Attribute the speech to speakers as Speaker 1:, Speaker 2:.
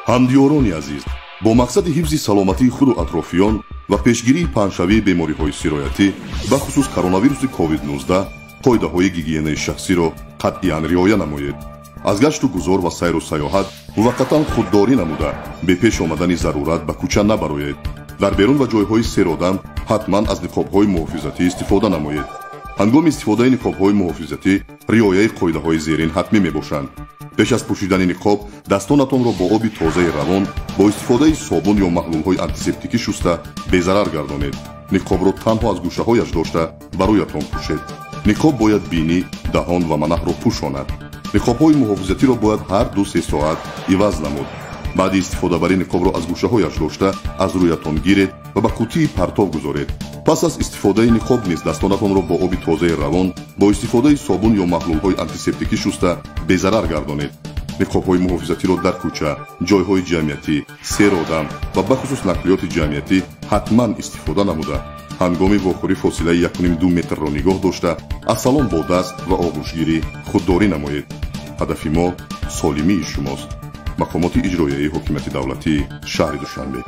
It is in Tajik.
Speaker 1: Ҳамдиёрони азиз, бо мақсади ҳифзи саломатии худу атрофиён ва пешгирии паҳншавии бемориҳои сироятӣ, бахусус коронавируси COVID-19, қоидаҳои гигиенаи шахсиро қатъиян риоя намоед. Аз гашту гузор ва сайру саёҳат муваққатан худдорӣ намуда, бепеш омадани зарурат ба кӯча набароед. Дар берун ва ҷойҳои серодам ҳатман аз ниқобҳои муҳофизатӣ истифода намоед. Ҳангоми истифодаи ниқобҳои муҳофизатӣ риояи қоидаҳои зерин ҳатмӣ мебошанд. Пеш аз пӯшидани ниқоб дастонатонро бо оби тозаи равон бо истифодаи собун ё маҳлулҳои антисептикӣ шуста безарар гардонед. Ниқобро танҳо аз гӯшаҳояш дошта ба рӯятон пӯшед. Ниқоб бояд бинӣ, даҳон ва манаҳро пӯшонад. Ниқобҳои муҳофизатиро бояд ҳар 2-3 соат иваз намуд. Баъди истифодабарӣ ниқобро аз гӯшаҳояш дошта аз рӯятон гиред ва ба қуттии партов гузоред. Пас аз истифодаи ниқоб низ дастонатонро бо оби тозаи равон бо истифодаи собун ё маҳлулҳои антисептикӣ шуста безарар гардонед. Ниқобҳои муҳофизатиро дар кӯча, ҷойҳои ҷамъиятӣ, серодам ва бахусус нақлиёти ҷамъиятӣ ҳатман истифода намуда, ҳангоми вохӯрӣ фосилаи 1,5-2 метрро нигоҳ дошта, аз салом бо даст ва оғӯшгирӣ худдорӣ намоед. Ҳадафи мо солимии шумост. Мақомоти иҷроияи ҳокимияти давлатии шаҳри Душанбе.